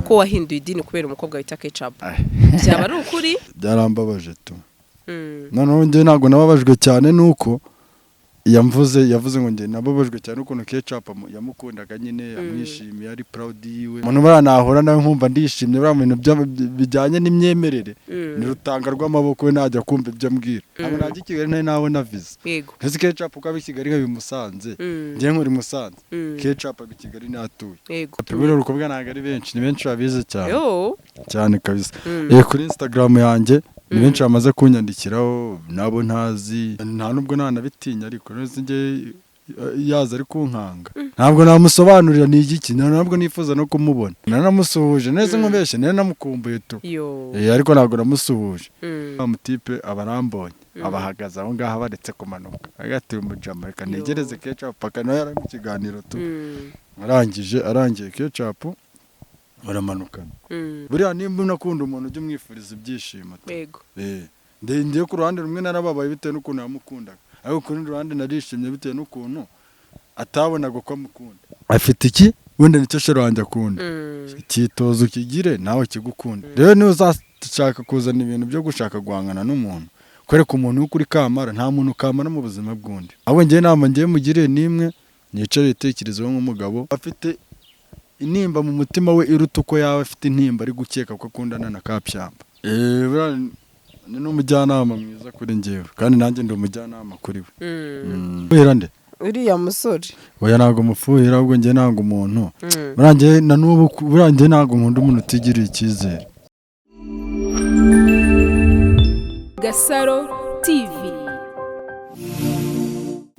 Ko wahinduye idini kubera umukobwa wita Kecapu, byaba ari ukuri? Byarambabaje tu. Noneho njye ntabwo nababajwe cyane nuko yamvuze, yavuze ngo njye nababajwe cyane ukuntu Kecapu yamukundaga nyine, amwishimiye, ari proud yiwe. Umuntu buriya nahura nawe nkumva ndishimye. Buriya mu bintu bijyanye n'imyemerere ni rutanga rw'amaboko, we najya kumva ibyo ambwira. Ntabwo najya i Kigali ntari nabona visa. Ese Kecapu uko aba i Kigali nkaba i Musanze, njye nkuri i Musanze, Kecapu aba i Kigali natuye. Buriya urukobwa ntabwo ari benshi, ni benshi babizi cyane. Yo. Cyane kabisa. Kuri Instagram yanjye ni benshi bamaze kunyandikiraho nabo ntazi, nta nubwo ntanabitinya, ariko nzi njye yaza ari kunkanga ntabwo namusobanurira ni igiki, ntabwo nifuza no kumubona. Nanamusuhuje neza nkubeshye, nari namukumbuye tu. Yo. Ariko ntabwo namusuhuje. Wa mutipe aba arambonye, abahagaze aho ngaho baretse kumanuka, agatuye umujama, reka ntegereze Kecapu paka nawe yari mu kiganiro tu. Arangije, arangiye Kecapu baramanukana. Buriya nimba unakunda umuntu, ujye umwifuriza ibyishimo tu. Ngiye ku ruhande rumwe narababaye bitewe n'ukuntu yamukundaga, ariko ku rundi ruhande narishimye bitewe n'ukuntu atabonaga uko amukunda. Afite iki wenda nicyo chéri wanjye akunda. Cyitozo ukigire nawe kigukunda. Rero niba uzashaka kuzana ibintu byo gushaka guhangana n'umuntu, kwereka umuntu w'ukuri kamara, nta muntu kamara mu buzima bw'undi. Ahubwo njyewe inama ngiye mugiriye n'imwe: nicare yitekerezeho nk'umugabo afite intimba mu mutima we iruta uko yaba afite intimba ari gukeka ko akundana na Kapyamba. Buriya ni n'umujyanama mwiza kuri njyewe, kandi nanjye ndi umujyanama kuri we. Fuhira nde? Uriya musore. Oya, ntabwo mufuhira, ahubwo njye ntabwo umuntu buriya njye na n'ubu buriya njye ntabwo nkunda umuntu utigiriye icyizere. Gasaro TV.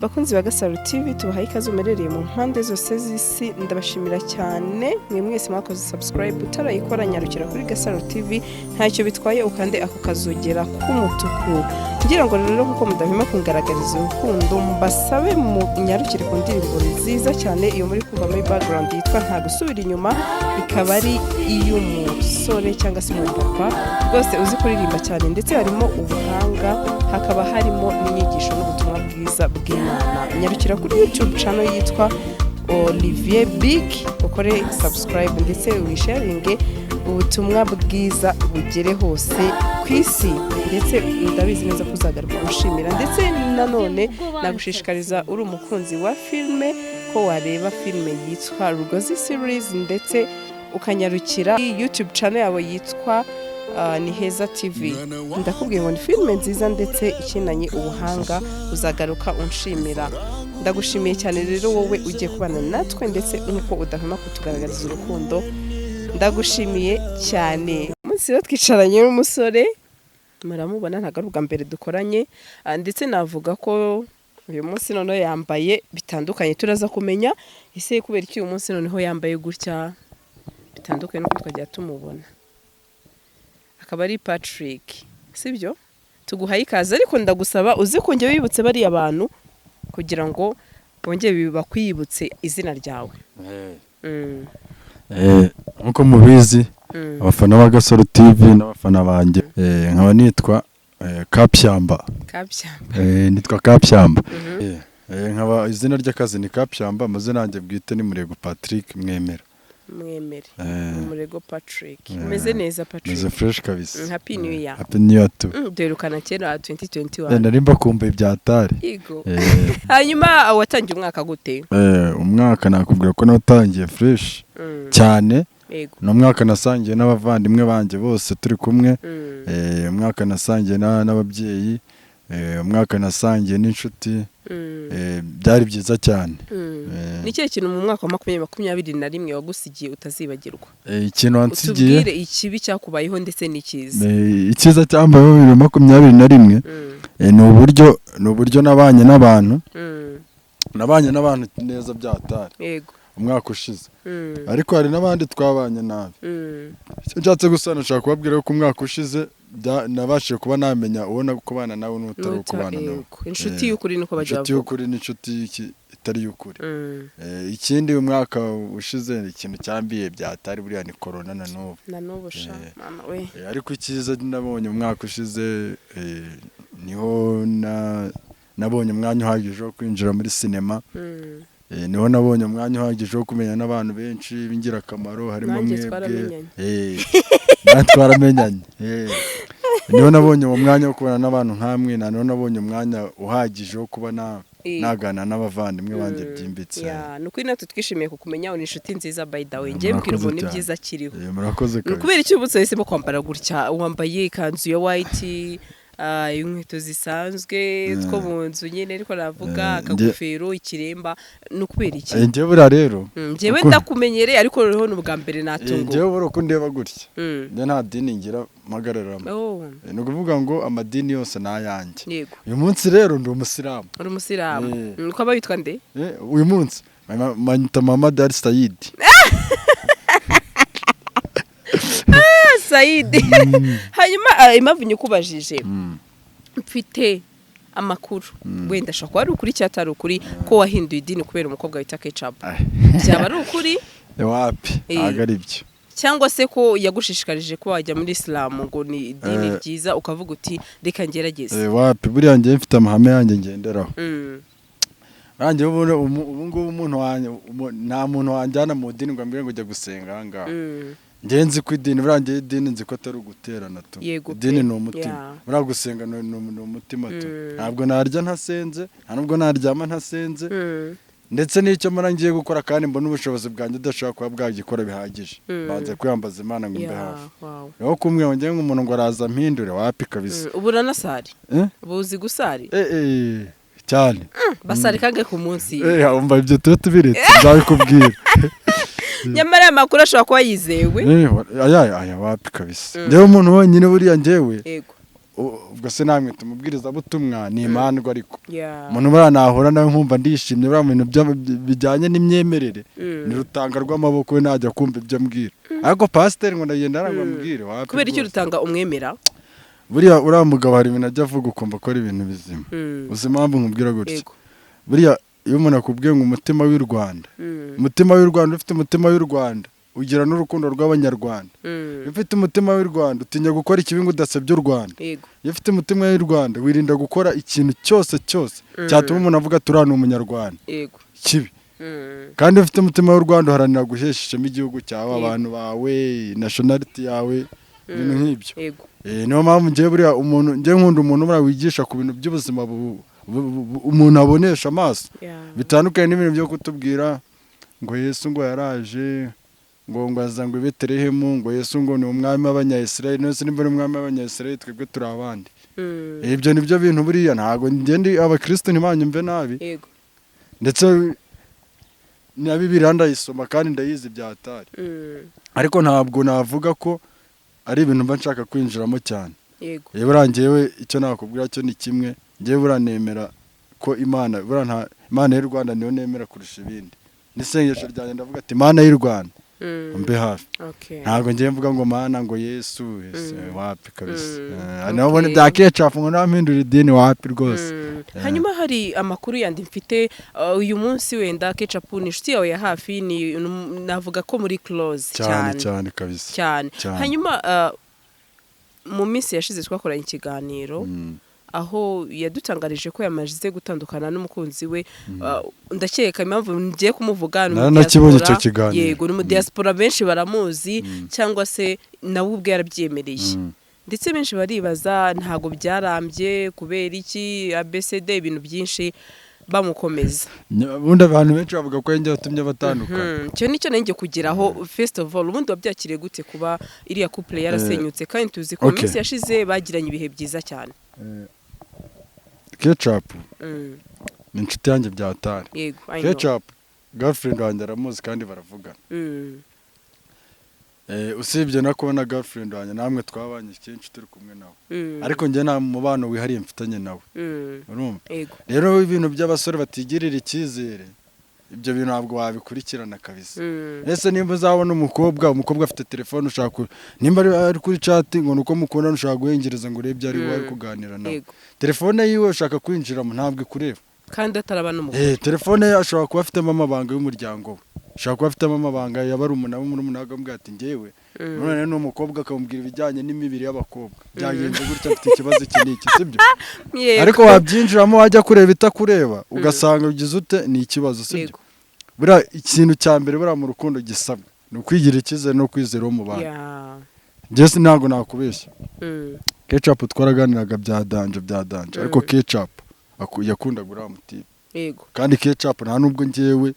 Bakunzi ba Gasaro TV, tubahaye ikaze muherereye mu mpande zose z'isi. Ndabashimira cyane mwe mwese mwakoze subscribe. Utarayikora, nyarukira kuri Gasaro TV, ntacyo bitwaye ukande ako kazogera k'umutuku. Kugira ngo rero kuko mudahwema kungaragariza urukundo, mbasabe munyarukire ku ndirimbo nziza cyane iyo muri kumva muri background yitwa Nta Gusubira Inyuma, ikaba ari iy'umusore cyangwa se umupapa rwose uzi kuririmba cyane, ndetse harimo ubuhanga, hakaba harimo n'inyigisho n'ubutumwa bwiza bw'Imana. Nyarukira kuri YouTube channel yitwa Olivier Big, ukore subscribe ndetse wisharinge ubutumwa bwiza bugere hose ku isi, ndetse ndabizi neza ko uzagaruka gushimira. Ndetse nanone nagushishikariza, uri umukunzi wa filime, ko wareba filime yitwa Rugozi series, ndetse ukanyarukira YouTube channel yabo yitwa Ni Heza TV. Ndakubwiye ngo ni filime nziza ndetse ikinanye ubuhanga, uzagaruka unshimira. Ndagushimiye cyane rero wowe ugiye kubana natwe, ndetse nk'uko udahwema kutugaragariza urukundo, ndagushimiye cyane. Umunsi rero twicaranye n'umusore, muramubona, ntabwo ari ubwa mbere dukoranye, ndetse navuga ko uyu munsi noneho yambaye bitandukanye. Turaza kumenya ese kubera iki uyu munsi noneho yambaye gutya bitandukanye n'uko twajya tumubona. Akaba ari Patrick, sibyo? Tuguhaye ikaze, ariko ndagusaba uze kongera wibutse bariya bantu kugira ngo bongere bakwibutse izina ryawe. Nk'uko mubizi, abafana ba Gasaro TV n'abafana banjye, nkaba nitwa Kapyamba. Kapyamba. Nitwa Kapyamba. Nkaba izina ry'akazi ni Kapyamba, amazina yanjye bwite ni Murego Patrick Mwemera. Mwemere. Umurego Patrick. Umeze neza, Patrick? Meze fresh kabisa. Happy New Year. Happy New Year too. Duherukana kera 2021. Nari mbakumbuye bya tari. Yego. Hanyuma watangiye umwaka gute? Umwaka nakubwira ko natangiye fresh cyane. Ni umwaka nasangiye n'abavandimwe banjye bose turi kumwe. Umwaka nasangiye n'ababyeyi, umwaka nasangiye n'inshuti. Byari byiza cyane. Ni ikihe kintu mu mwaka wa 2021 wagusigiye utazibagirwa? Ikintu wansigiye Utubwire ikibi cyakubayeho ndetse n'icyiza. Icyiza cyambayeho 2021, ni uburyo nabanye n'abantu, nabanye n'abantu neza byatari umwaka ushize, ariko hari n'abandi twabanye nabi. Icyo nshatse gusa, nashaka kubabwira ko umwaka ushize nabashije kuba namenya uwo kubana nawe n'utari kubana nawe. Inshuti y'ukuri niko bajya Inshuti bavuga. y'ukuri n'inshuti itari y'ukuri. Ikindi, umwaka ushize ikintu cyambiye byatari buriya ni corona na n'ubu. Na n'ubu sha, mama we. Ariko icyiza nabonye umwaka ushize, niho nabonye umwanya uhagije wo kwinjira muri sinema. Niho nabonye umwanya uhagije wo kumenya n'abantu benshi b'ingirakamaro, harimo Nanjye mwebwe. twaramenyanye. Natwe twaramenyanye. Niho nabonye uwo mwanya wo kubana n'abantu nkamwe, na niho nabonye umwanya uhagije wo kuba naganira n'abavandimwe banjye byimbitse. Yeah, ni ukuri natwe twishimiye kukumenya, uri inshuti nziza, by the way. Njye Murakoze mbwira umuntu cyane. ibyiza akiriho. Murakoze Ni kabisa. kubera iki ubu wahisemo kwambara gutya? Wambaye ikanzu ya white, inkweto zisanzwe two mu nzu nyine, ariko navuga akagofero, ikiremba, ni ukubera iki? Njyewe buriya rero Njyewe ndakumenyereye, ariko noneho ni ubwa mbere natunguwe. Njyewe buriya uko ndeba gutya, njye nta dini ngira mpagararamo. Ni ukuvuga ngo amadini yose ni ayanjye. Uyu munsi rero ndi umusilamu. Uri umusilamu? Uko aba witwa nde? Uyu munsi banyita Muhammad Ali Sayidi. Sayidi. Hanyuma impamvu nyikubajije, mfite amakuru, wenda ashobora kuba ari ukuri cyangwa atari ukuri, ko wahinduye idini kubera umukobwa wita Kecapu. Byaba ari ukuri? Wapi, ntabwo ari byo. Cyangwa se ko yagushishikarije ko wajya muri isilamu, ngo ni idini ryiza, ukavuga uti reka ngerageze. Wapi, buriya njyewe mfite amahame yanjye ngenderaho. Nanjye ubu ngubu umuntu wanjye, nta muntu wanjyana mu idini ngo ambwire ngo ujya gusenga aha ngaha. Njyewe nzi ko idini, buriya njyewe idini nzi ko atari uguterana tu. Idini ni umutima. Buriya gusenga ni umutima tu. Ntabwo narya ntasenze, nta nubwo naryama ntasenze. Ndetse n'icyo mbona ngiye gukora kandi mbona ubushobozi bwanjye udashobora kuba bwagikora bihagije, banze kwiyambaza Imana ngo mbe hafi. Naho kumwe ngo umuntu ngo araza mpindure, wapi kabisa. Ubu uranasari? Eh? Ubu uzi gusari? Eh, cyane. Basari kangahe ku munsi? Umva, ibyo tuba tubiretse, nzabikubwira. Nyamara aya makuru ashobora kuba yizewe. Aya aya, wapi kabisa. Njyewe umuntu wenyine buriya njyewe, ubwo se namwe tumubwirizabutumwa ni imandwa, ariko umuntu buriya nahura nawe nkumva ndishimye buriya mu bintu bijyanye n'imyemerere, ni rutanga rw'amaboko, we najya kumva ibyo ambwira, ariko pasiteri ngo ndagenda ngo ambwire, wapi Kubera icyo rwose. rutanga umwemera? Buriya uriya mugabo hari ibintu ajya avuga ukumva ko ari ibintu bizima. Uzi impamvu nkubwira gutya? Yego. Buriya iyo umuntu akubwiye ngo umutima w'u Rwanda, umutima w'u Rwanda, ufite umutima w'u Rwanda ugira n'urukundo rw'Abanyarwanda. Iyo ufite umutima w'u Rwanda utinya gukora ikibi ngo udasebya u Rwanda. Iyo ufite umutima w'u Rwanda wirinda gukora ikintu cyose cyose cyatuma umuntu avuga ati uriya ni umunyarwanda kibi. Kandi iyo ufite umutima w'u Rwanda uharanira guhesha ishema igihugu cyawe, abantu bawe, nationality yawe, ibintu nk'ibyo. Niyo mpamvu ngewe buriya umuntu, ngewe nkunda umuntu buriya wigisha ku bintu by'ubuzima umuntu abonesha amaso, bitandukanye n'ibintu byo kutubwira ngo Yesu ngo yaraje ngo aza ngo i Betelehemu, ngo Yesu ngo ni umwami w'Abanyayisirayeli. None se nimba ari umwami w'Abanyayisirayeli, twebwe turi abandi? Ibyo ni byo bintu. Buriya ntabwo ngende, abakristo ntibanyumve nabi. Ndetse na Bibiliya ndayisoma kandi ndayizi byatari, ariko ntabwo navuga ko ari ibintu mba nshaka kwinjiramo cyane. Yewe, buriya njyewe icyo nakubwira cyo ni kimwe: njyewe buriya nemera ko Imana, buriya nta Imana y'u Rwanda niyo nemera kurusha ibindi. N'isengesho ryanjye ndavuga ati Imana y'u Rwanda umbe hafi. Ntabwo ngiye mvuga ngo Mana, ngo Yesu, Yesu, wapi kabisa. Naho ubona ibya Kecapu ngo nampindura idini, wapi rwose. Hanyuma hari amakuru yandi mfite uyu munsi. Wenda Kecapu ni inshuti yawe ya hafi, ni navuga ko muri close. Cyane. Cyane. Cyane kabisa. Cyane. Cyane. Hanyuma mu minsi yashize twakoranye ikiganiro aho yadutangarije ko yamaze gutandukana n'umukunzi we. Ndakeka impamvu ngiye kumuvuga ni Naranakibonye umudiaspora. icyo kiganiro. Yego, ni umudiaspora, benshi baramuzi, cyangwa se nawe ubwe yarabyemereye. Ndetse benshi baribaza ntabwo byarambye kubera iki, ABCD, ibintu byinshi bamukomeza. Ubundi abantu benshi bavuga ko yongeye yatumye batandukana. Icyo nicyo nanjye kugeraho. First of all, ubundi wabyakiriye gute kuba iriya couple yarasenyutse, kandi tuzi ko mu minsi yashize bagiranye ibihe byiza cyane? Kecapu ni inshuti yanjye byatari. Yego, I know. Kecapu girlfriend wanjye aramuzi kandi baravugana. Usibye no kubona girlfriend wanjye, namwe twabanye kenshi turi kumwe nawe, ariko njye nta mubano wihariye mfitanye nawe. Urumva? Yego. Rero ibintu by'abasore batigirira icyizere, ibyo bintu ntabwo wabikurikirana kabisa. Ese nimba uzabona umukobwa afite telefone, ushaka nimba ari kuri chat ngo nuko mukundana, ushaka guhengereza ngo urebe ibyo ari ari kuganira nawe? Telefone yiwe ushaka kwinjiramo, ntabwo ikureba. Kandi ataraba n'umugore. Telefone ye ashobora kuba afitemo amabanga y'umuryango we, ashobora kuba afitemo amabanga ya barumuna be, murumuna we akamubwira ati njyewe none ni umukobwa, akamubwira ibijyanye n'imibiri y'abakobwa, byagenze gutya, afite ikibazo iki n'iki, sibyo? Yego. Ariko wabyinjiramo, wajya kureba itakureba, ugasanga ugize ute, ni ikibazo, sibyo? Yego. Buriya ikintu cya mbere buriya mu rukundo gisabwa ni ukwigira icyizere no kwizera uwo mubana. Njye si ntabwo nakubeshya. Kecapu twaraganiraga bya danger, bya danger, ariko Kecapu yakundaga uriya mutipe. Kandi Kecapu nta nubwo njyewe,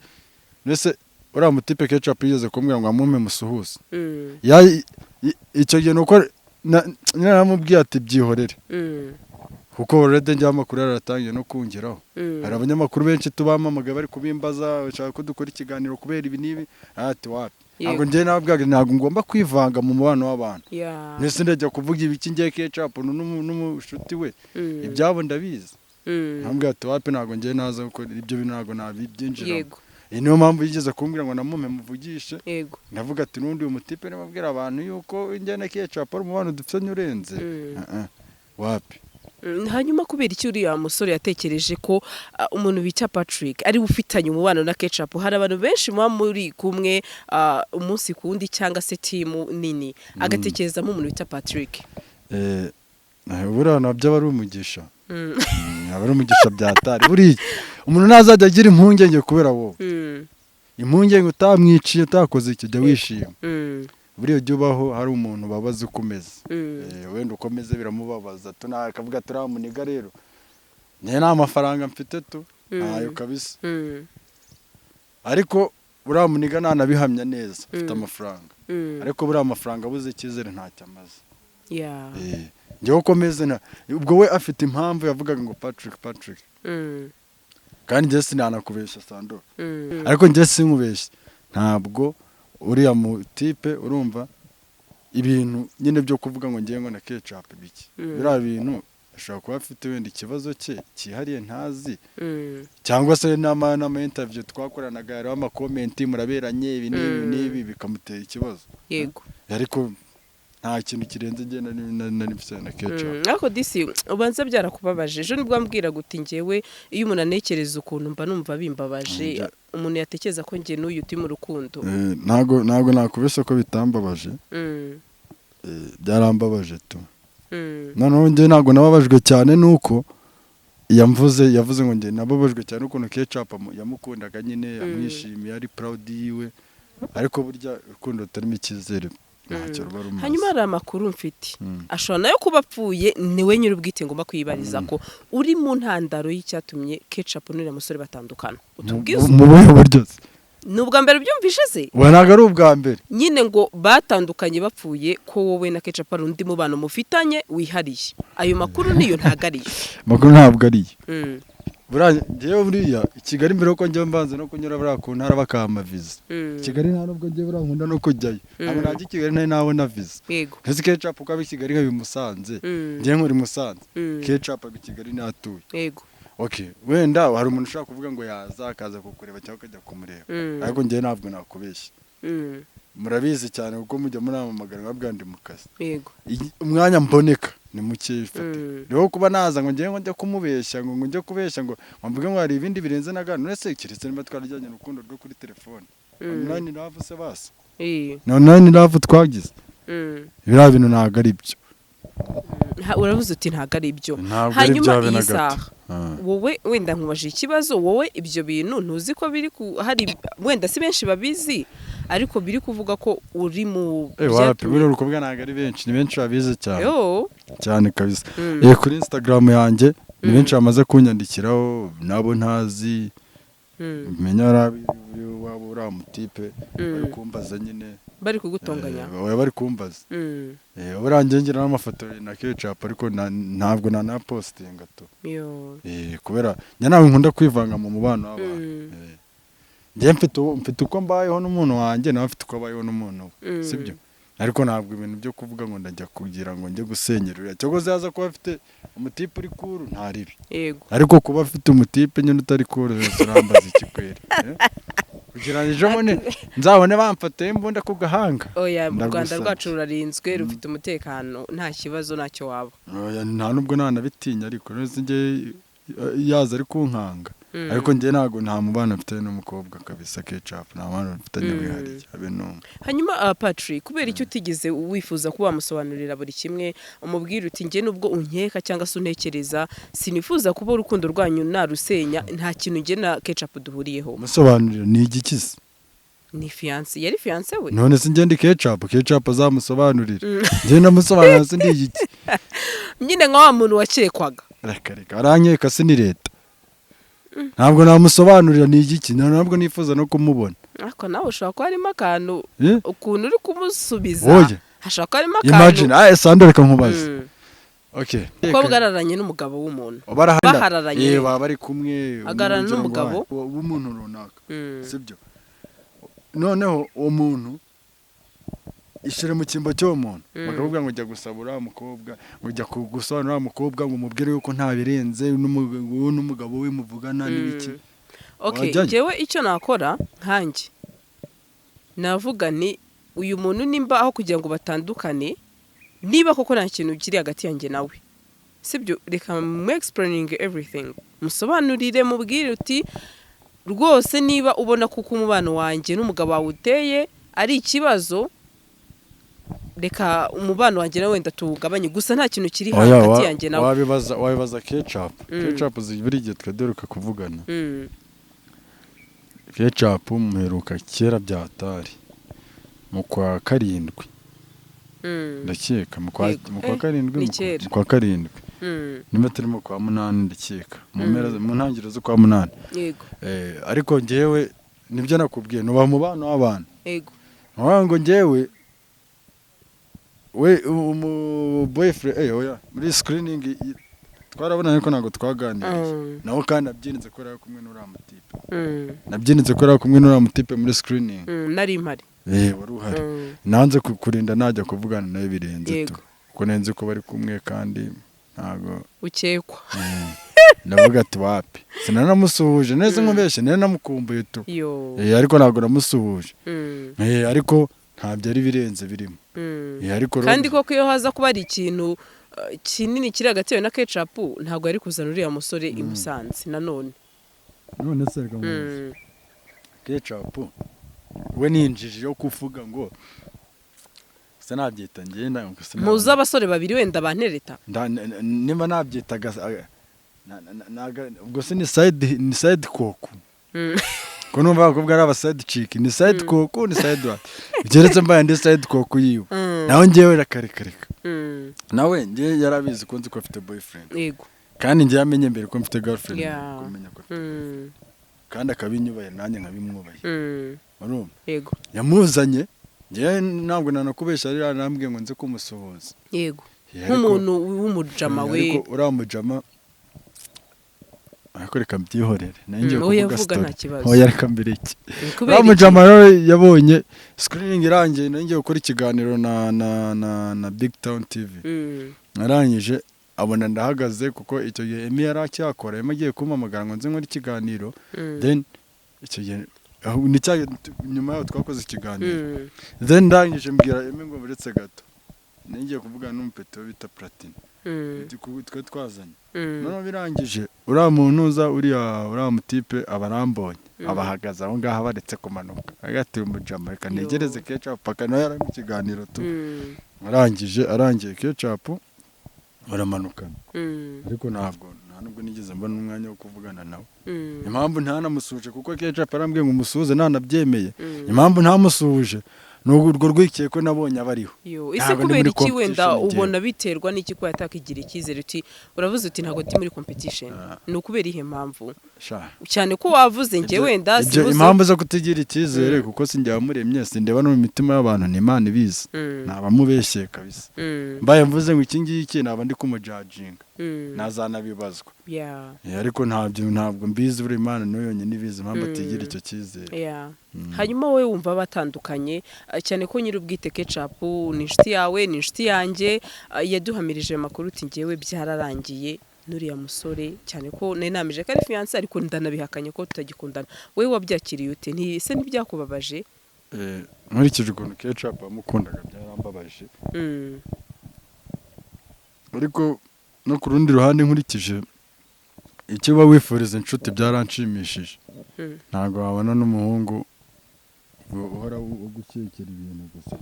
mbese uriya mutipe Kecapu yigeze kumbwira ngo amume musuhuze. Icyo gihe nuko naramubwiye ati byihorere, kuko already njyewe amakuru yaratangiye no kungeraho. Hari abanyamakuru benshi tubamamagaye bari kubimbaza, bashaka ko dukora ikiganiro kubera ibi n'ibi, ati wapi. Ntabwo njyewe nababwiraga, ntabwo ngomba kwivanga mu mubano w'abantu. Mbese ndajya kuvuga ibiki ngiye Kecapu n'umushuti we? Ibyabo ndabizi. Nkambwira ati wapi, ntabwo ngiye naza gukora ibyo bintu, ntabwo nabibyinjiramo. Iyi niyo mpamvu yigeze kumbwira ngo namume muvugishe. Ndavuga ati n'undi uyu mutipe nimubwira abantu yuko njye na Kecapu ari umubano dufitanye urenze. Ah, ah. Wapi. Hanyuma kubera iki uriya musore yatekereje ko umuntu bita Patrick ari we ufitanye umubano na Kecapu? Hari abantu benshi muba muri kumwe umunsi ku wundi cyangwa se team nini, agatekerezamo umuntu bita Patrick. Buriya nabyo aba ari umugisha. Aba ari umugisha byatari. Buriya umuntu ntazajya agira impungenge kubera wowe. Impungenge utamwiciye, utakoze icyo, jya wishima. Buriya ujya ubaho hari umuntu ubabaza uko umeze. Wenda uko umeze biramubabaza, akavuga turamuniga rero njye nta mafaranga mfite tu, ntayo kabisa. Ariko buriya muniga ntanabihamya neza afite amafaranga. Ariko buriya amafaranga abuze icyizere ntacyo amaze. Njyewe uko meze ubwo we afite impamvu yavugaga ngo Patrick, Patrick. Kandi njye sinanakubeshya, Sando. Ariko njye sinkubeshye, ntabwo uriya mutipe, urumva ibintu nyine byo kuvuga ngo ngiye ngo na Kecapu biki, biriya bintu ashobora kuba afite wenda ikibazo cye cyihariye ntazi, cyangwa se n'ama interview twakoranaga hariho ama comment, muraberanye, ibi n'ibi n'ibi, bikamutera ikibazo. Ariko nta kintu kirenze njye nari mfite na Kecapu. Ariko disi ubanza byarakubabaje. Ejo nibwo wambwiraga uti njyewe iyo umuntu anekereza ukuntu mba numva bimbabaje, umuntu yatekereza ko njye n'uyu turi mu rukundo. Ntago nakubeshya ko bitambabaje. Byarambabaje tu. Noneho njye ntabwo nababajwe cyane nuko yamvuze, yavuze ngo njye nababajwe cyane ukuntu Kecapu yamukundaga nyine, amwishimiye, ari proud yiwe. Ariko burya urukundo rutarimo icyizere ntacyo ruba rumaze. Hanyuma hari amakuru mfite, ashobora nayo kuba apfuye, niwe nyir'ubwite ngomba kwibariza, ko uri mu ntandaro y'icyatumye Kecapu n'uriya musore batandukana. Utubwize. Mu buhe buryo se? Ni ubwa mbere ubyumvishe se? Ubu ntabwo ari ubwa mbere. Nyine ngo batandukanye bapfuye ko wowe na Kecapu ari undi mubano mufitanye wihariye. Ayo makuru niyo, ntabwo ariyo? Amakuru ntabwo ariyo. Buriya njyewe, buriya i Kigali mbere yuko njya mbanza no kunyura buriya ku ntara bakampa viza. Kigali nta nubwo njye buriya nkunda no kujyayo, ntabwo najya i Kigali ntari nabona viza. Ese Kecapu uko aba i Kigali nkaba i Musanze, njyewe nkuri i Musanze, Kecapu aba i Kigali natuye. Okay, wenda hari umuntu ushobora kuvuga ngo yaza akaza kukureba cyangwa akajya kumureba, ariko njyewe ntabwo nakubeshya. Murabizi cyane kuko mujya muramamagara nkabwira ndi mu kazi. Umwanya mboneka ni muke ifatika. Rero kuba naza ngo ngiye ngo njye kumubeshya, ngo njye kubeshya, ngo mvuge ngo hari ibindi birenze na gano, uretse keretse niba twarajyanye urukundo rwo kuri telefone, online love se basi, ni online love twagize. Biriya bintu ntabwo ari byo. Uravuze uti ntabwo ari ibyo. Ntabwo ari Hanyuma byo habe iyi na gato. saha, wowe wenda nkubaje ikibazo, wowe ibyo bintu ntuzi ko biri ku hari wenda si benshi babizi, ariko biri kuvuga ko uri mu Wapi, buriya urukobwa ntabwo ari benshi, ni benshi babizi cyane. Yo. Cyane kabisa. Kuri Instagram yanjye ni benshi bamaze kunyandikiraho nabo ntazi, menya ari waba uriya mutipe bari kumbaza nyine. Bari kugutonganya? Oya, bari kumbaza. Buriya njye ngira n'amafoto na Kecapu, ariko ntabwo nanapostinga tu. Yo. Kubera njye ntabwo nkunda kwivanga mu mubano w'abantu. Njye mfite uko mbayeho n'umuntu wanjye, nawe afite uko abayeho n'umuntu we. Sibyo? Ariko ntabwo ibintu byo kuvuga ngo ndajya kugira ngo njye gusenyera uriya, cyakoze yaza kuba afite umutipe uri cool nta ribi. Ariko kuba afite umutipe nyine utari cool urambaza iki kweri? Kugira ngo ejo bundi nzabone bamfatiye imbunda ku gahanga. Oya, mu Rwanda Ndagusabye. rwacu rurarinzwe, rufite umutekano, nta kibazo, ntacyo waba. Oya, nta nubwo nanabitinya, ariko none se njye yaza ari kunkanga. Ariko njye ntabwo, nta mubano mfitanye n'umukobwa kabisa. Kecapu nta mubano mfitanye wihariye, habe n'umwe. Hanyuma Patrick, kubera icyo utigeze wifuza kuba wamusobanurira buri kimwe, umubwira uti: "Njye nubwo unkeka cyangwa se untekereza, sinifuza kuba urukundo rwanyu narusenya, nta kintu njye na Kecapu duhuriyeho"? Musobanurira ni igiki se? Ni fiancé, yari fiancé we. None se njye ndi Kecapu? Kecapu azamusobanurira, njye ndamusobanurira se ndi igiki? Nyine nka wa muntu wakekwaga. Reka reka, arankeka se ni leta? Ntabwo namusobanurira, ni igiki? Ntabwo nifuza no kumubona. Ariko nawe ushobora kuba harimo akantu Eh? ukuntu uri kumusubiza. Oya. Hashobora kuba harimo akantu. Imagine, ah, Sandra, reka nkubaze. Okay. Umukobwa araranye n'umugabo w'umuntu. Barahana. Bahararanye. Eh, baba bari kumwe. Agararana umuryango n'umugabo. W'umuntu runaka, sibyo? Noneho uwo muntu, ishyire mu cyimbo cy'uwo muntu, bakavuga ngo jya gusaba uriya mukobwa, ngo jya gusobanurira uriya mukobwa, ngo umubwire yuko nta birenze wowe n'umugabo we muvugana n'ibiki. Okay. Wajyayo? Njyewe icyo nakora nkanjye, navuga ni uyu muntu nimba aho kugira ngo batandukane, niba koko nta kintu kiri hagati yanjye nawe, sibyo, reka mu explaining everything, musobanurire, mubwire uti: "Rwose niba ubona kuko umubano wanjye n'umugabo wawe uteye ari ikibazo, reka umubano wanjye nawe wenda tuwugabanye, gusa nta kintu kiri Oya, hagati yanjye nawe." Wabibaza Kecapu. Kecapu buri gihe twaduruka kuvugana. Kecapu muheruka kera byatari mu kwa karindwi, ndakeka mu kwa Yego. mu kwa Eh, karindwi, ni kera. mu kwa karindwi, niba turi mu kwa munani, ndakeka mu mpera, mu ntangiriro z'ukwa munani. Ariko njyewe nibyo nakubwiye, nubaha umubano w'abantu. Nkuvuga ngo njyewe we umu boyfriend, oya, muri screening twarabonanye ariko ntabwo twaganiriye. Nawe kandi nabyinitse ko yari kumwe n'uriya mutipe. Nabyinitse ko yari kumwe n'uriya mutipe muri screening. Nari mpari. Eh, wari uhari. Nanze kurinda najya kuvugana nawe birenze tu, kuko nzi ko bari kumwe kandi ntabwo Ukekwa. Ndavuga ati wapi, sinanamusuhuje neza, nkubeshye nari namukumbuye tu. Yo. Ariko ntabwo namusuhuje. Ariko ntabyo ari birenze birimo. Ariko rero- Kandi koko iyo haza kuba ari ikintu kinini kiri hagati yawe na Kecapu, ntabwo yari kuzana uriya musore i Musanze nanone. None se reka nkubaze. Kecapu we ni injiji yo kuvuga ngo se nabyita ngenda ngo Muzi abasore babiri wenda bantereta. Niba nabyita ubwo se ni side koku? Ko numva abakobwa ari aba side chick, ni side koku, ni side what? Keretse mbaye ndi side koku yiwe. Nawe njyewe reka reka reka. Nawe njye yarabizi ko nzi ko afite boyfriend. Kandi njye yamenye mbere ko mfite girlfriend, kumenya ko afite, kandi akabinyubahira nanjye nkabimwubahira. Urumva? Yego. Yamuzanye, njyewe ntabwo nanakubeshya, ari yarambwiye ngo nze kumusuhuza. Nk'umuntu w'umujama we. Ariko uriya mujama, ariko reka mbyihorere, nayo ngiye Oya, kuvuga vuga, story. Nta kibazo. Oya, reka mbireke. Kubera Uriya iki? mujama rero yabonye screening irangiye, nayo ngiye gukora ikiganiro na Big Town TV. Narangije abona ndahagaze, kuko icyo gihe Emmy yari acyakora, Emmy agiye kumpamagara ngo nze nkore ikiganiro. Then icyo gihe aho ni cya nyuma yaho twakoze ikiganiro. Then ndangije mbwira Emmy ngo buretse gato, ngiye kuvugana n'umupeto bita Platini, twe twazanye. Noneho birangije uriya muntu uza, uriya mutipe aba arambonye, aba ahagaze aho ngaho baretse kumanuka, agati umujama, reka Yo. ntegereze Kecapu paka nawe yari mu kiganiro tu. Arangije arangiye Kecapu baramanukana. Ariko ntabwo, nta nubwo nigeze mbona umwanya wo kuvugana nawe. Impamvu ntanamusuhuje, kuko Kecapu arambwiye ngo umusuhuze, ntanabyemeye. Impamvu ntamusuhuje ni urwo rwikekwe nabonye aba ariho. Yo, ese Ntabwo ndi kubera muri iki wenda competition njyewe. ubona biterwa n'iki ko yatakigira icyizere? Uti uravuze uti ntabwo ndi muri competition, ni ukubera ihe mpamvu? Sha. Cyane ko wavuze njye wenda Ibyo sibuze. impamvu zo kutigira icyizere, kuko sinjye wamuremye, sindeba no mu mitima y'abantu, ni Imana ibizi. Nabamubeshyeye kabisa. Mbaye mvuze ngo iki ngiki, naba ndi kumujajinga, nazanabibazwa. Ariko ntabyo, ntabwo mbizi, buri Imana niyo yonyine ibizi impamvu atigira icyo cyizere. Hanyuma wowe wumva batandukanye, cyane ko nyir'ubwite Kecapu ni inshuti yawe, ni inshuti yanjye, yaduhamirije amakuru uti ngewe byararangiye n'uriya musore, cyane ko nari namije ko ari fiancé, ariko ndanabihakanye ko tutagikundana. Wowe wabyakiriye ute? Ese ntibyakubabaje? Nkurikije ukuntu Kecapu wamukundaga, byarambabaje. Ariko no ku rundi ruhande, nkurikije Icyo uba wifuriza inshuti byaranshimishije. Ntabwo wabona n'umuhungu uhora ugukekera ibintu gusa.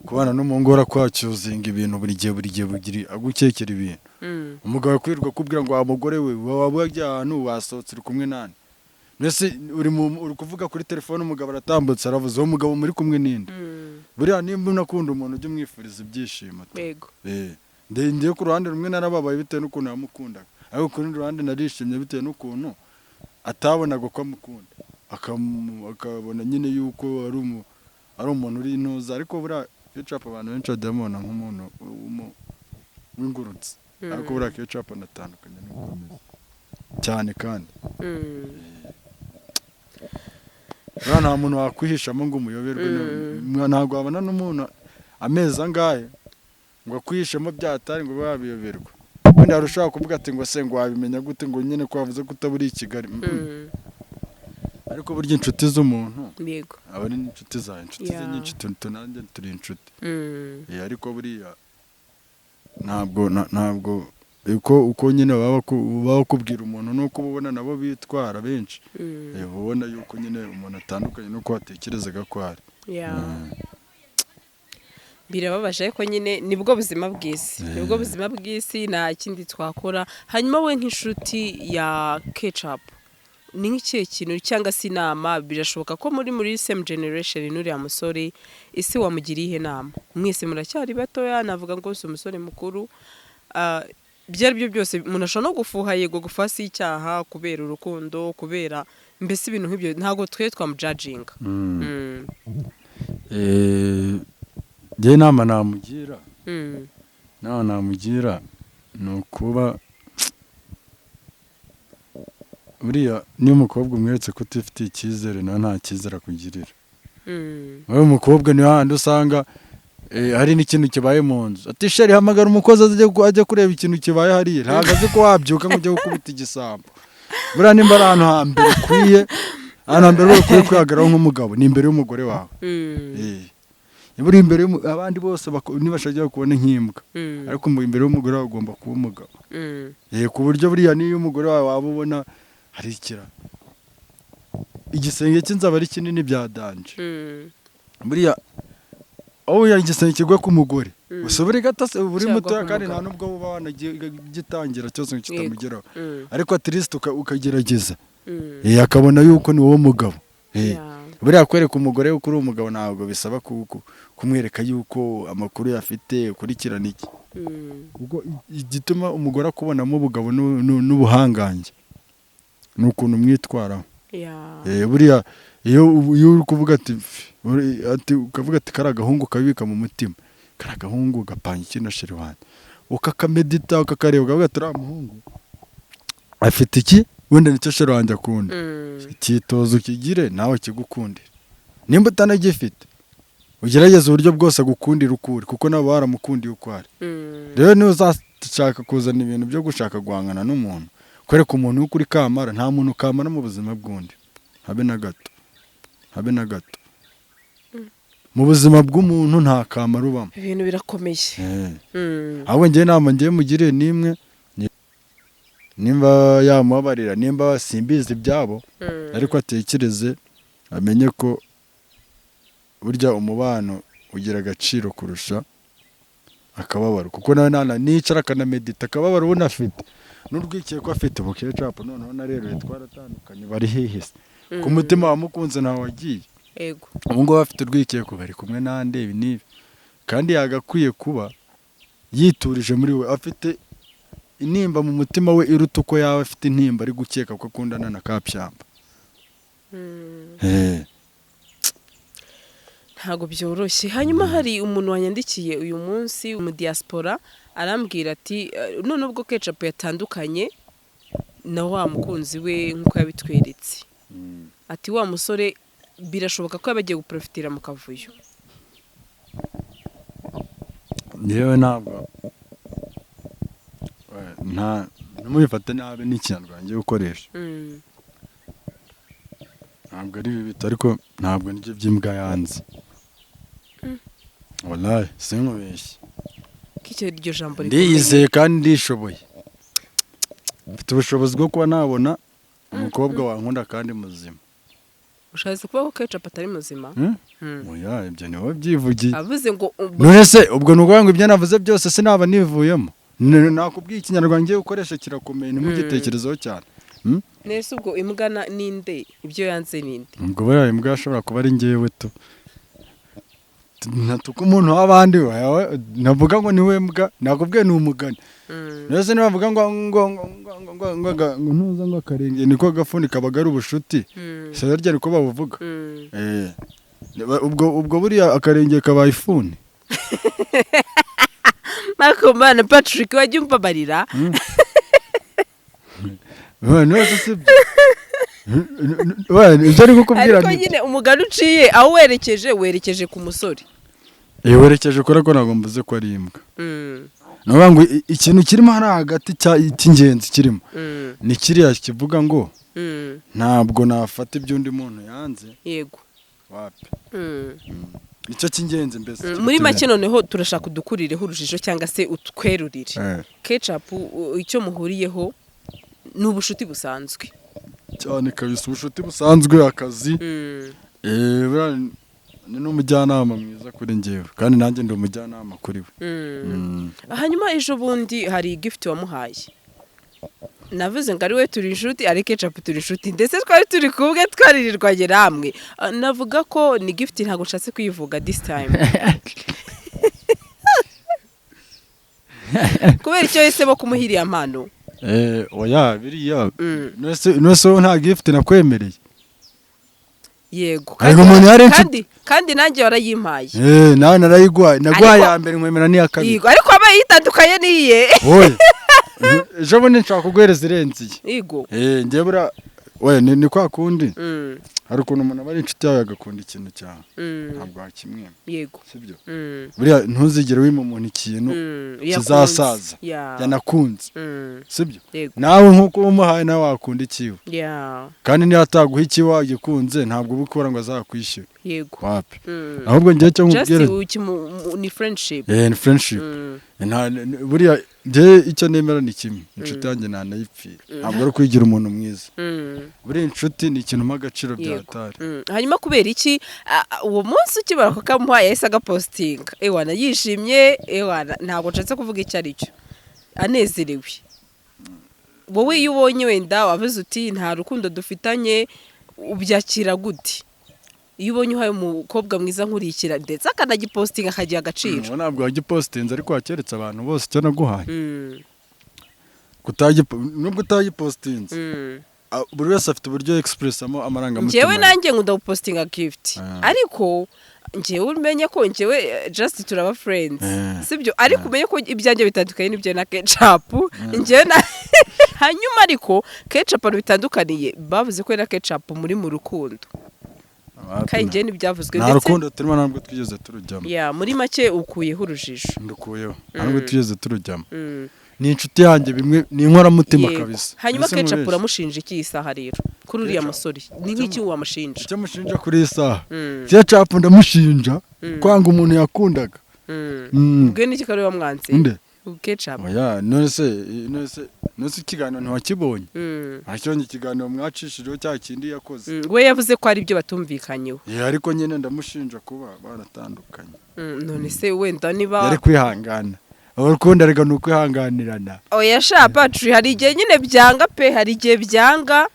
Kubana n'umuhungu uhora kwacyuzinga ibintu buri gihe, buri gihe, buri gihe agukekera ibintu. Umugabo akwirirwa akubwira ngo wa mugore we, waba wagiye ahantu, wasohotse, uri kumwe nande? Mbese uri kuvuga kuri telefone, umugabo aratambutse, aravuze, uwo mugabo muri kumwe ninde? Buriya nimba unakunda umuntu, ujye umwifuriza ibyishimo tu. Ngiye ku ruhande rumwe narababaye bitewe n'ukuntu yamukundaga, ariko ku rundi ruhande narishimye bitewe n'ukuntu atabonaga uko amukunda, akabona nyine yuko ari umuntu uri intuza. Ariko buriya Kecapu abantu benshi bajya bamubona nk'umuntu w'ingurutse, ariko buriya Kecapu anatandukanye n'uko ameze cyane kandi. Buriya nta muntu wakwihishamo ngo umuyoberwe. Ntabwo wabona n'umuntu amezi angahe ngo akwihishemo byatari ngo ube wabiyoberwa. Wenda hari ushobora kuvuga ati ngo se ngo wabimenya gute, ngo nyine ko wavuze ko utaba uri i Kigali. Ariko burya inshuti z'umuntu aba ari n'inshuti zawe, inshuti ze nyinshi, nanjye turi inshuti. Ariko buriya ntabwo uko nyine baba bakubwira umuntu nuko uba ubona nabo bitwara benshi. Uba ubona yuko nyine umuntu atandukanye n'uko watekerezaga ko ari. Birababaje, ariko nyine nibwo buzima bw'isi, nibwo buzima bw'isi, nta kindi twakora. Hanyuma we nk'inshuti ya Kecapu, ni nk'ikihe kintu cyangwa se inama, birashoboka ko muri same generation n'uriya musore, ese wamugira iyihe nama? Mwese muracyari batoya, navuga ngo si umusore mukuru. Ibyo ari byo byose umuntu ashobora no gufuha, yego gufuha si icyaha, kubera urukundo, kubera mbese ibintu nk'ibyo, ntabwo twe twamujajinga. Njye inama namugira, inama namugira ni ukuba buriya niyo umukobwa umweretse ko utifitiye icyizere, nawe nta cyizere akugirira. Wowe umukobwa ni hahandi usanga hari n'ikintu kibaye mu nzu, ati: "Chéri, hamagara umukozi ajye kureba ikintu kibaye hariya." Ntabwo azi ko wabyuka ngo ujye gukubita igisambo. Buriya nimba ari ahantu hambere ukwiye, ahantu hambere ukwiye kwihagararaho nk'umugabo, ni imbere y'umugore wawe. Niba uri imbere abandi bose nibashaka kubona nk'imbwa, ariko imbere y'umugore wawe ugomba kuba umugabo. Ku buryo buriya niyo umugore wawe waba ubona hari ikira igisenge cy'inzu aba ari kinini bya danger, buriya aho igisenge kigwa ku mugore gusa buri gato se uba uri Cyagwa mutoya ku kandi nta mugabo. nubwo uba wanagitangira cyose ngo kitamugeraho, ariko at least ukagerageza. Akabona yuko ni wowe mugabo. Buriya kwereka umugore yuko uri umugabo ntabwo bisaba kumwereka yuko amakuru yafite ukurikirana iki, kuko igituma umugore akubonamo ubugabo n'ubuhangange ni ukuntu umwitwaraho. Buriya iyo uri kuvuga ati ati ukavuga ati kari agahungu kabika mu mutima, kari agahungu gapanga iki na chéri wanjye, ukakamedita, ukakareba, ukavuga ati uriya muhungu afite iki, wenda nicyo chéri wanjye akunda. Icyitozo ukigire nawe kigukundira. Nimba utanagifite, ugerageze uburyo bwose agukundira uko uri, kuko nawe waramukundiye uko ari. Rero niba uzashaka kuzana ibintu byo gushaka guhangana n'umuntu, kwereka umuntu yuko uri kamara, nta muntu kamara mu buzima bw'undi, habe na gato, habe na gato. Mu buzima bw'umuntu nta kamaro ubamo. Ibintu birakomeye. Ahubwo njyewe inama ngiye mugiriye n'imwe, nimba yamubabarira, nimba simbizi ibyabo, ariko atekereze amenye ko burya umubano ugira agaciro kurusha akababaro, kuko nawe nicara akanamedita akababaro ubona afite n'urwikekwe afite ubu. Kecapu noneho na rero twaratandukanye, bari hehe se? Ku mutima wamukunze ntawe wagiye. Ubu ngubu afite urwikekwe, bari kumwe n'ande, ibi n'ibi, kandi yagakwiye kuba yiturije muri we, afite intimba mu mutima we iruta uko yaba afite intimba ari gukeka ko akundana na Kapyamba. Ntabwo byoroshye. Hanyuma hari umuntu wanyandikiye uyu munsi mu diaspora, arambwira ati: "None ubwo Kecapu yatandukanye na wa mukunzi we nk'uko yabitweretse," ati "wa musore birashoboka ko yaba agiye guprofitira mu kavuyo." Njyewe ntabwo nta ntimubifate nabi n'ikinyarwanda ngiye gukoresha. Ntabwo ari bibi, ariko ntabwo nibyo by'imbwa yanze, wallahi sinkubeshye. Ko icyo iryo jambo rikomeye. Ndiyizeye kandi ndishoboye. Mfite ubushobozi bwo kuba nabona umukobwa wankunda kandi muzima. Ushatse kuvuga ko Kecapu atari muzima? Hmm? Mm. Oya, ibyo ni wowe byivugiye. Avuze ngo None se ubwo ni ukuvuga ngo ibyo navuze byose sinaba nivuyemo? Nakubwiye ikinyarwanda ngiye gukoresha kirakomeye, ntimugitekerezeho cyane. Hmm? Nese ubwo imbwa ninde, ibyo yanze ninde? Ubwo buriya imbwa ashobora kuba ari njyewe tu. Natuka umuntu w'abandi wawe, navuga ngo niwe mbwa, nakubwiye ni umugani. Mm. None se nibavuga ngo ngo ngo ngo ngo ngo ngo ngo ntuza ngo akarenge niko gafuni kabaga ari ubushuti. Mm. Se harya niko babuvuga? Mm. Eh. Ubwo buriya akarenge kabaye ifuni. Marco Mana Patrick, wajya umbabarira. None se sibyo? Ibyo ari kukubwira Ariko ni nyine umugani uciye aho werekeje ku musore. Eh, werekeje kuri ko ntabwo mvuze ko ari imbwa. Mm. Ni ukuvuga ngo ikintu kirimo hariya hagati cy'ingenzi kirimo Mm. ni kiriya kivuga ngo Mm. ntabwo nafata ibyo undi muntu yanze. Yego. Wapi. Mm. Nicyo cy'ingenzi mbese. Mm. Muri make noneho turashaka udukurireho urujijo cyangwa se utwerurire. Kecapu icyo muhuriyeho ni ubushuti busanzwe. Cyane kabisa, ubushuti busanzwe, akazi. Mm. Buriya ni n'umujyanama mwiza kuri njyewe, kandi nanjye ndi umujyanama kuri we. Mm. Mm. Hanyuma ejo bundi hari gift wamuhaye, navuze ngo ari we turi inshuti, ari Kecapu turi inshuti, ndetse twari turi kumwe twaririrwanye namwe. Ah, navuga ko ni gift, ntabwo nshatse kuyivuga this time kubera icyo yahisemo kumuha iriya mpano. Oya biriya. Mm. None se wowe nta gift nakwemereye? Yego. Ariko umuntu yari inshuti. Kandi nanjye warayimpaye. Nawe narayiguhaye, naguhaye Ariko- ya mbere, nkwemera n'iya kabiri. Yego, ariko wabaye yitandukanye n'iye. Oya, ejo bundi nshaka kuguhereza irenze iyi. Yego. Njye buriya oya ni kwa kundi Mm, hari ukuntu umuntu aba ari inshuti yawe agakunda ikintu cyawe, mm, ntabwo wakimwima. Yego. Sibyo? Mm, Buriya ntuzigere wima umuntu ikintu yakunze. kizasaza Ya. yanakunze. Mm, Sibyo? Yego. Nawe nk'uko umuhaye nawe wakunda ikiwe, Ya. kandi niyo ataguha ikiwe wagikunze ntabwo uba ukora ngo azakwishyure. Yego. Wapi. Mm. Ahubwo njyewe icyo Just nkubwira ni friendship. Ni friendship. Mm. Buriya njyewe icyo nemera ni kimwe, inshuti yanjye ntanayipfira, ntabwo ari ukwigira umuntu mwiza. Mm. Buriya inshuti ni ikintu mpa agaciro bya Yego. hatari. Mm. Hanyuma kubera iki uwo munsi ukibara kukamuha yahise agapostinga, ewana yishimye, ewana ntabwo nshatse kuvuga icyo ari cyo, anezerewe. Wowe iyo ubonye wenda wavuze uti nta rukundo dufitanye, ubyakira gute iyo ubonye uhaye umukobwa mwiza nkurikira ndetse akanagipostinga akagiha agaciro? Ubu ntabwo wagipostinze, ariko wakeretse abantu bose icyo naguhaye. Mm. Nubwo utagipostinze, Mm. buri wese afite uburyo expressamo amarangamutima Njyewe ye. nanjye nkunda gupostinga gift, Ah. ariko njyewe umenye ko njyewe just turaba friends, sibyo? Ariko umenye ko ibyanjye bitandukanye n'ibyo na Kecapu. Njyewe na hanyuma ariko Kecapu ahantu bitandukaniye, bavuze ko we na Kecapu muri mu rukundo. Wapi. Kandi njyewe ntibyavuzwe Nta ndetse rukundo turimo, ntabwo twigeze turujyamo. Ya, muri make ukuyeho urujijo. Ndukuyeho, ntabwo twigeze turujyamo. Mm. Ni inshuti yanjye, bimwe ni inkoramutima Yego. kabisa. Hanyuma Mbese Kecapu nkubeshye. uramushinja iki iyi saha rero kuri uriya Kecapu. musore? Ni nk'iki wamushinja? Icyo mushinja kuri iyi saha, Mm. Kecapu ndamushinja Mm. kwanga umuntu yakundaga. Mm. Mm. Ubwo n'iki ko ari we wamwanze? Nde? Kecapu. Oya, none se ikiganiro ntiwakibonye? Mm. Ntakibonye ikiganiro mwacishijeho cya kindi yakoze? Mm, we yavuze ko ari ibyo batumvikanyeho. Ariko nyine ndamushinja kuba baratandukanye. Mm, none se wenda niba Yari kwihangana, urukundo ariko ni ukwihanganirana. Oya sha Patrick, hari igihe nyine byanga pe, hari igihe byanga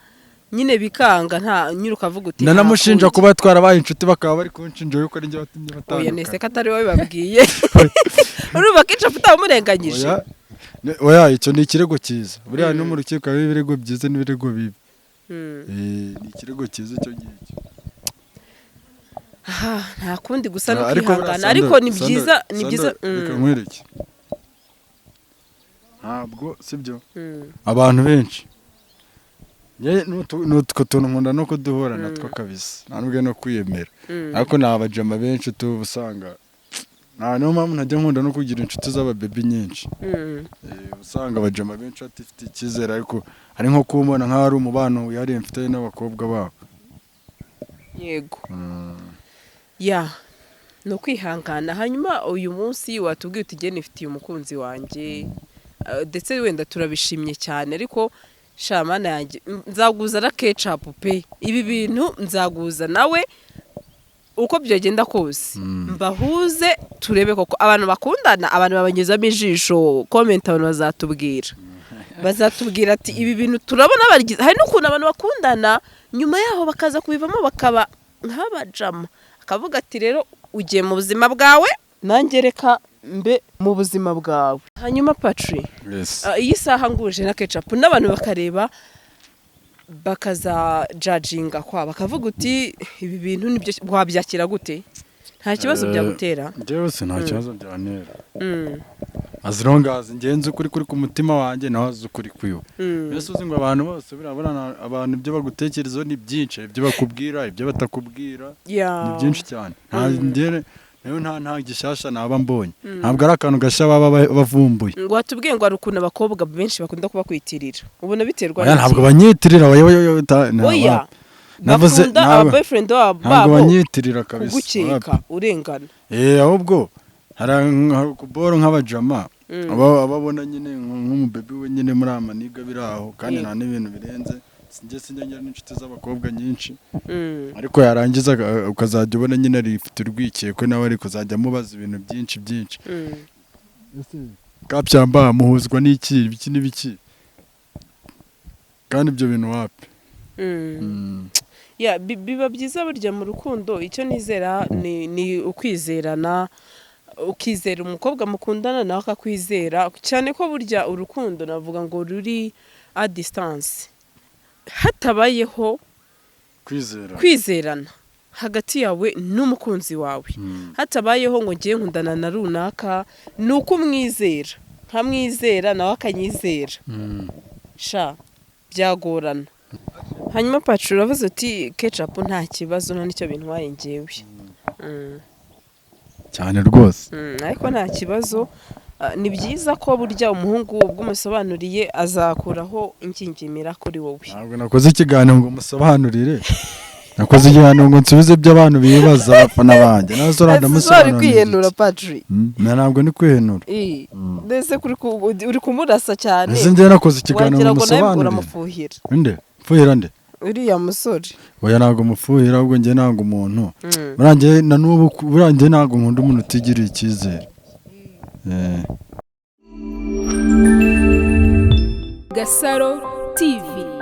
nyine bikanga, nta nyine ukavuga uti nta Nanamushinja kundi. kuba twarabaye inshuti bakaba bari kunshinja yuko ari njye watumye Oya, nese batandukana. ko atari wowe babwiye? Urumva Kecapu utamurenganyije. Oya, oya, icyo ni ikirego cyiza. Buriya no mu rukiko haba ibirego byiza n'ibirego bibi. Mm. Ni ikirego cyiza icyo ngicyo. Aha, nta kundi gusa no Ariko buriya kwihangana. Sandra, Ariko ni Sandra, byiza, ni Sandra, byiza. reka Mm. nkwereke, ntabwo sibyo? Mm. Abantu benshi Njye n'utwo tuntu nkunda no kuduhura natwo kabisa, nta nubwo no kwiyemera, Mm. ariko ni abajama benshi tuba usanga nta, niyo mpamvu ntajya nkunda no kugira inshuti z'ababebi nyinshi. Mm. Usanga abajama benshi batifitiye icyizere, ariko hari nko kumbona nk'aho ari umubano wihariye mfitanye n'abakobwa babo. Yego. Ya, ni ukwihangana. Hanyuma uyu munsi watubwiye uti njye nifitiye umukunzi wanjye. Ndetse wenda turabishimye cyane, ariko shamana yanjye, nzaguza na Kecapu pe. Ibi bintu nzaguza nawe uko byagenda kose, mbahuze turebe koko abantu bakundana, abantu babanyuzamo ijisho. Comment, abantu bazatubwira ati ibi bintu turabona bagize. Hari n'ukuntu abantu bakundana, nyuma yaho bakaza kubivamo, bakaba nk'abajama, akavuga ati rero ugiye mu buzima bwawe, nanjye reka mbe mu buzima bwawe. Hanyuma Patri, Yes. iyi saha nguje na Kecapu n'abantu bakareba, bakaza judginga kwa, bakavuga uti ibi bintu nibyo, wabyakira gute? Nta kibazo byagutera? Njyewe se nta kibazo byantera, as long as ngenzi ukuri kuri ku mutima wanjye, nawe azi ukuri kwiwe. Mbese uzi ngo abantu bose buriya abantu ibyo bagutekerezaho ni byinshi, ibyo bakubwira, ibyo batakubwira, ni byinshi cyane. Nta njye nayo nta gishyashya naba mbonye, ntabwo ari akantu gashya baba bavumbuye. Ngo watubwiye ngo hari ukuntu abakobwa benshi bakunda kubakwitirira, ubona biterwa Oya, n'iki? Ntabwo banyitirira. Oya, oya, oya, Oya, Navuze bakunda aba boyfriend babo ntabwo banyitirira kabisa. kugukeka urengana. Ahubwo hari kuboro nk'abajama ababona nyine nk'umubebi we nyine muri amaniga biri aho, kandi nta n'ibintu birenze. Njye sinjya ngira n'inshuti z'abakobwa nyinshi, ariko yarangiza ukazajya ubona nyine arifite urwikekwe, nawe ari kuzajya amubaza ibintu byinshi byinshi. Kabyamba muhuzwa n'iki, ibiki n'ibiki, kandi ibyo bintu wapi. Ya, biba byiza burya mu rukundo. Icyo nizera ni ukwizerana, ukizera umukobwa mukundana, nawe akakwizera, cyane ko burya urukundo navuga ngo ruri à distance hatabayeho kwizera. Kwizerana hagati yawe n'umukunzi wawe, hatabayeho ngo ngiye nkundana na runaka, ni uko umwizera, nkamwizera, nawe akanyizera, sha byagorana. Hanyuma Paci, uravuze uti Kecapu nta kibazo, nta nicyo bintwaye ngewe. Cyane rwose. Ariko nta kibazo. Ni byiza ko burya umuhungu ubwo umusobanuriye azakuraho ingingimira kuri wowe. Ntabwo nakoze ikiganiro ngo musobanurire, nakoze ikiganiro ngo nsubize ibyo abantu bibaza, abafana banjye. Nawe se Ese wari ndamusobanurira kwihenura iki? Patri? Ntabwo ni kwihenura. Mbese uri kumurasa cyane. Ese njyewe nakoze ikiganiro Wagira ngo ngo nawe musobanurire? uramufuhira. Nde mfuhira nde? Uriya musore. Oya, ntabwo mufuhira, ahubwo njye ntabwo umuntu buriya njye na n'ubu buriya njye ntabwo nkunda umuntu utigiriye icyizere. Gasaro TV.